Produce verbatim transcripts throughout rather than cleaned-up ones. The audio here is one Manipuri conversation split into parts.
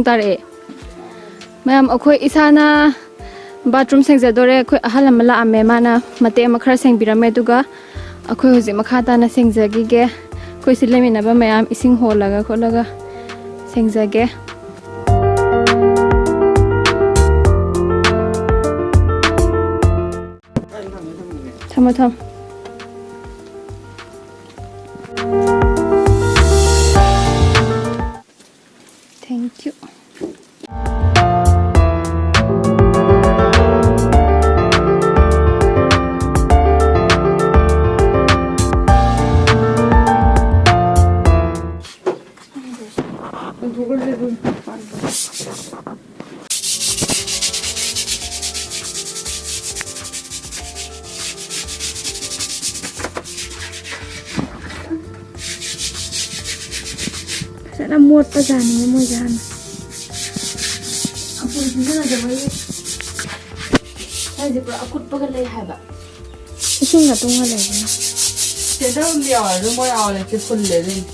ꯇꯥꯔꯛꯑꯦ꯫ ꯃꯌꯥꯝ, ꯑꯩꯈꯣꯏ ꯏꯁꯥꯅ bathroom ꯁꯦꯡꯖꯗꯣꯔꯦ꯫ ꯑꯩꯈꯣꯏ ꯑꯍꯜ ꯑꯃ ꯂꯥꯛꯑꯝꯃꯦ, ꯃꯥꯅ ꯃꯇꯦꯛ ꯑꯃ ꯈꯔ ꯁꯦꯡꯕꯤꯔꯝꯃꯦ, ꯑꯗꯨꯒ ꯑꯩꯈꯣꯏ ꯍꯧꯖꯤꯛ ꯃꯈꯥ ꯇꯥꯅ ꯁꯦꯡꯖꯈꯤꯒꯦ꯫ ꯑꯩꯈꯣꯏ ꯁꯤ ꯂꯩꯃꯤꯟꯅꯕ ꯃꯌꯥꯝ ꯏꯁꯤꯡ ꯍꯣꯜꯂꯒ ꯈꯣꯠꯂꯒ ꯁꯦꯡꯖꯒꯦ꯫ ꯊꯝꯃꯣ, ꯊꯝꯃꯣ꯫ Thank you. ꯐꯖꯅ ꯃꯣꯠꯄꯖꯥꯠꯅꯤꯅꯦ ꯃꯣꯏꯁꯦ ꯍꯥꯟꯅ꯫ ꯑꯩꯈꯣꯏ ꯁꯤꯖꯤꯟꯅꯗꯕꯒꯤ ꯁ꯭ꯋꯥꯏꯁꯦ ꯄꯨꯔꯥ ꯑꯀꯨꯠꯄꯒ ꯂꯩ ꯍꯥꯏꯕ꯫ ꯏꯁꯤꯡꯒ ꯇꯨꯡꯉ ꯂꯩꯕꯅꯤ꯫ ꯁꯤꯗ ꯑꯗꯨꯝ ꯌꯥꯎꯔꯁꯨ ꯃꯣꯏ ꯑꯥ ꯂꯩꯇꯦ, ꯐꯨꯜꯂꯦ ꯑꯗꯨꯏꯅꯦ꯫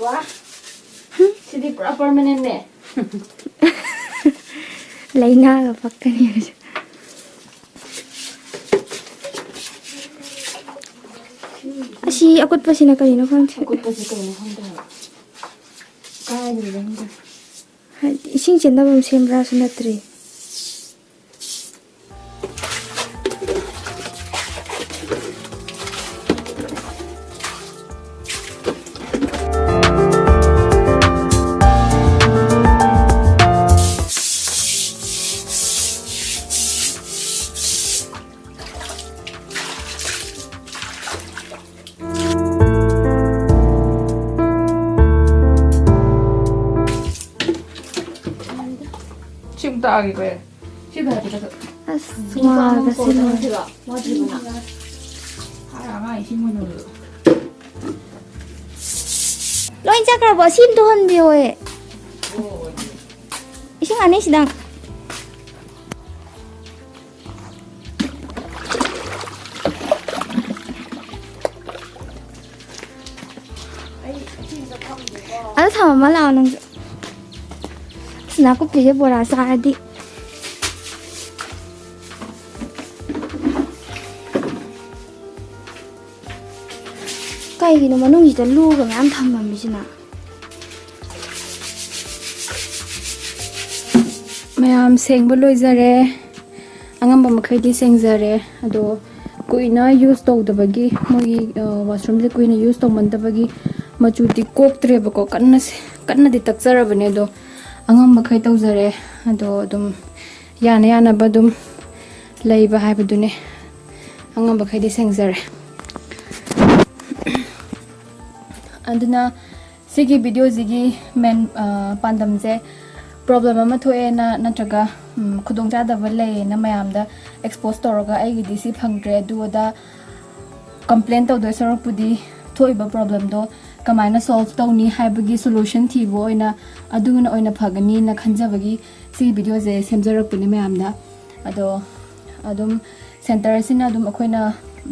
ꯋꯥ, ꯁꯤꯗꯤ ꯄꯨꯔꯥ permanent ꯅꯦ꯫ ꯂꯥꯏꯅꯥꯒ ꯄꯛꯀꯅꯤ ꯍꯧꯖꯤꯛ꯫ ꯑꯁꯤ ꯑꯀꯨꯠꯄꯁꯤꯅ ꯀꯔꯤꯅꯣ ꯈꯪꯗꯦ꯫ ꯑꯀꯨꯠꯄꯁꯤ ꯀꯩꯅꯣ ꯈꯪꯗꯦ ꯍꯥꯏꯕ꯫ ꯀꯥꯏꯗꯅꯣ ꯈꯪꯗꯦ꯫ ꯍꯥꯏꯗꯤ ꯏꯁꯤꯡ ꯆꯦꯟꯅꯕ ꯑꯃ ꯁꯦꯝꯕ꯭ꯔꯥꯁꯨ ꯅꯠꯇ꯭ꯔꯤ꯫ ꯁꯤ ꯑꯃꯨꯛ ꯇꯥꯛꯑꯒꯦꯀꯣ ꯑꯩ꯫ ꯁꯤ ꯐꯔꯗꯤ ꯀꯛꯊꯠ-, ꯑꯁ, ꯅꯨꯄꯥ ꯑꯃ ꯋꯥꯒꯁꯦ ꯀꯣꯜ ꯂꯣꯏꯔꯦ꯫ ꯇꯧꯔꯛꯈꯤꯕ, ꯋꯥꯗ꯭ꯔꯤꯕꯅ꯫ ꯍꯥꯏꯔ ꯑꯉꯥꯡ ꯏꯁꯤꯡ ꯑꯣꯏꯅ ꯂꯨ-, ꯂꯣꯏ ꯆꯠꯈ꯭ꯔꯕꯣ? ꯁꯤ ꯑꯝꯇ ꯍꯣꯟꯕꯤꯌꯣ꯫ ꯏꯁꯤꯡ ꯑꯅꯤꯁꯤꯗꯪ꯫ ꯑꯗꯣ ꯊꯝꯃꯝꯃ ꯂꯥꯛꯑꯣ ꯅꯪꯁꯨ꯫ ꯑꯁ, ꯅꯥꯀꯨꯞꯄꯤꯁꯦ ꯕꯣꯔꯥ ꯆꯥꯔꯗꯤ꯫ ꯀꯩꯒꯤꯅꯣ ꯃꯅꯨꯡꯁꯤꯗ ꯂꯨꯒ ꯃꯌꯥꯝ ꯊꯝꯃꯝꯃꯤꯁꯤꯅ? ꯃꯌꯥꯝ ꯁꯦꯡꯕ ꯂꯣꯏꯖꯔꯦ꯫ ꯑꯉꯝꯕ ꯃꯈꯩꯗꯤ ꯁꯦꯡꯖꯔꯦ꯫ ꯑꯗꯣ ꯀꯨꯏꯅ ꯌꯨꯁ ꯇꯧꯗꯕꯒꯤ, ꯃꯣꯏꯒꯤ, ꯑ, ꯋꯥꯁꯔꯨꯝꯁꯦ ꯀꯨꯏꯅ ꯌꯨꯁ ꯇꯧꯃꯟꯗꯕꯒꯤ ꯃꯆꯨꯗꯤ ꯀꯣꯛꯇ꯭ꯔꯦꯕꯀꯣ꯫ ꯀꯟꯅ ꯁꯦ-, ꯀꯟꯅꯗꯤ ꯇꯛꯆꯔꯕꯅꯦ꯫ ꯑꯗꯣ ꯑꯉꯝꯕꯈꯩ ꯇꯧꯖꯔꯦ꯫ ꯑꯗꯣ ꯑꯗꯨꯝ ꯌꯥꯅ ꯌꯥꯅꯕ ꯑꯗꯨꯝ ꯂꯩꯕ ꯍꯥꯏꯕꯗꯨꯅꯦ꯫ ꯑꯉꯝꯕꯈꯩꯗꯤ ꯁꯦꯡꯖꯔꯦ꯫ ꯑꯗꯨꯅ ꯁꯤꯒꯤ ꯚꯤꯗꯤꯑꯣꯁꯤꯒꯤ ꯃꯦꯟ, ꯑ, ꯄꯥꯟꯗꯝꯁꯦ, ꯄ꯭ꯔꯣꯕ꯭ꯂꯦꯝ ꯑꯃ ꯊꯣꯛꯑꯦꯅ ꯅꯠꯇ꯭ꯔꯒ, ꯎꯝ, ꯈꯨꯗꯣꯡꯆꯥꯗꯕ ꯂꯩꯌꯦꯅ ꯃꯌꯥꯝꯗ ꯑꯦꯛꯁꯄꯣꯖ ꯇꯧꯔꯒ ꯑꯩꯒꯤꯗꯤ ꯁꯤ ꯐꯪꯗ꯭ꯔꯦ ꯑꯗꯨ ꯑꯗꯥ ꯀꯝꯄ꯭ꯂꯦꯟ ꯇꯧꯗꯣꯏ ꯁꯔꯨꯛꯄꯨꯗꯤ, ꯊꯣꯛꯏꯕ ꯄ꯭ꯔꯣꯕ꯭ꯂꯦꯝꯗꯣ ꯀꯃꯥꯏꯅ ꯁꯣꯜꯕ ꯇꯧꯅꯤ ꯍꯥꯏꯕꯒꯤ ꯁꯣꯂꯨꯁꯟ ꯊꯤꯕ ꯑꯣꯏꯅ, ꯑꯗꯨꯅ ꯑꯣꯏꯅ ꯐꯒꯅꯤꯅ ꯈꯟꯖꯕꯒꯤ ꯁꯤꯒꯤ ꯚꯤꯗꯤꯑꯣꯁꯦ ꯁꯦꯝꯖꯔꯛꯄꯅꯦ ꯃꯌꯥꯝꯗ꯫ ꯑꯗꯣ ꯑꯗꯨꯝ ꯁꯦꯟꯇꯔꯁꯤꯅ ꯑꯗꯨꯝ ꯑꯩꯈꯣꯏꯅ,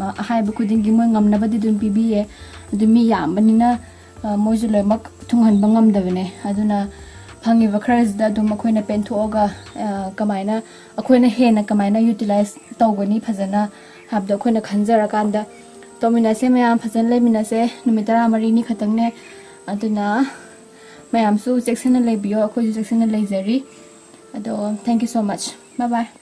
ꯑ, ꯑꯍꯥꯏꯕ ꯈꯨꯗꯤꯡꯒꯤ ꯃꯣꯏ ꯉꯝꯅꯕꯗꯤ ꯑꯗꯨꯝ ꯄꯤꯕꯤꯌꯦ꯫ ꯑꯗꯨ ꯃꯤ ꯌꯥꯝꯕꯅꯤꯅ, ꯑ, ꯃꯣꯏꯁꯨ ꯂꯣꯏꯅꯃꯛ ꯊꯨꯡꯍꯟꯕ ꯉꯝꯗꯕꯅꯦ꯫ ꯑꯗꯨꯅ ꯐꯪꯉꯤꯕ ꯈꯔꯁꯤꯗ ꯑꯗꯨꯝ ꯑꯩꯈꯣꯏꯅ ꯄꯦꯟꯊꯣꯛꯑꯒ, ꯑ, ꯀꯃꯥꯏꯅ, ꯑꯩꯈꯣꯏꯅ ꯍꯦꯟꯅ ꯀꯃꯥꯏꯅ ꯌꯨꯇꯤꯂꯥꯏꯁ ꯇꯧꯒꯅꯤ ꯐꯖꯅ ꯍꯥꯏꯕꯗꯣ ꯑꯩꯈꯣꯏꯅ ꯈꯟꯖꯔꯀꯥꯟꯗ ꯇꯧꯃꯤꯟꯅꯁꯦ ꯃꯌꯥꯝ, ꯐꯖꯅ ꯂꯩꯃꯤꯟꯅꯁꯦ꯫ ꯅꯨꯃꯤꯠ ꯇꯔꯥꯃꯔꯤꯅꯤ ꯈꯛꯇꯪꯅꯦ꯫ ꯑꯗꯨꯅ ꯃꯌꯥꯝꯁꯨ ꯆꯦꯛꯁꯤꯟꯅ ꯂꯩꯕꯤꯌꯣ, ꯑꯩꯈꯣꯏꯁꯨ ꯆꯦꯛꯁꯤꯟꯅ ꯂꯩꯖꯔꯤ꯫ ꯑꯗꯣ, thank you so much. Bye bye.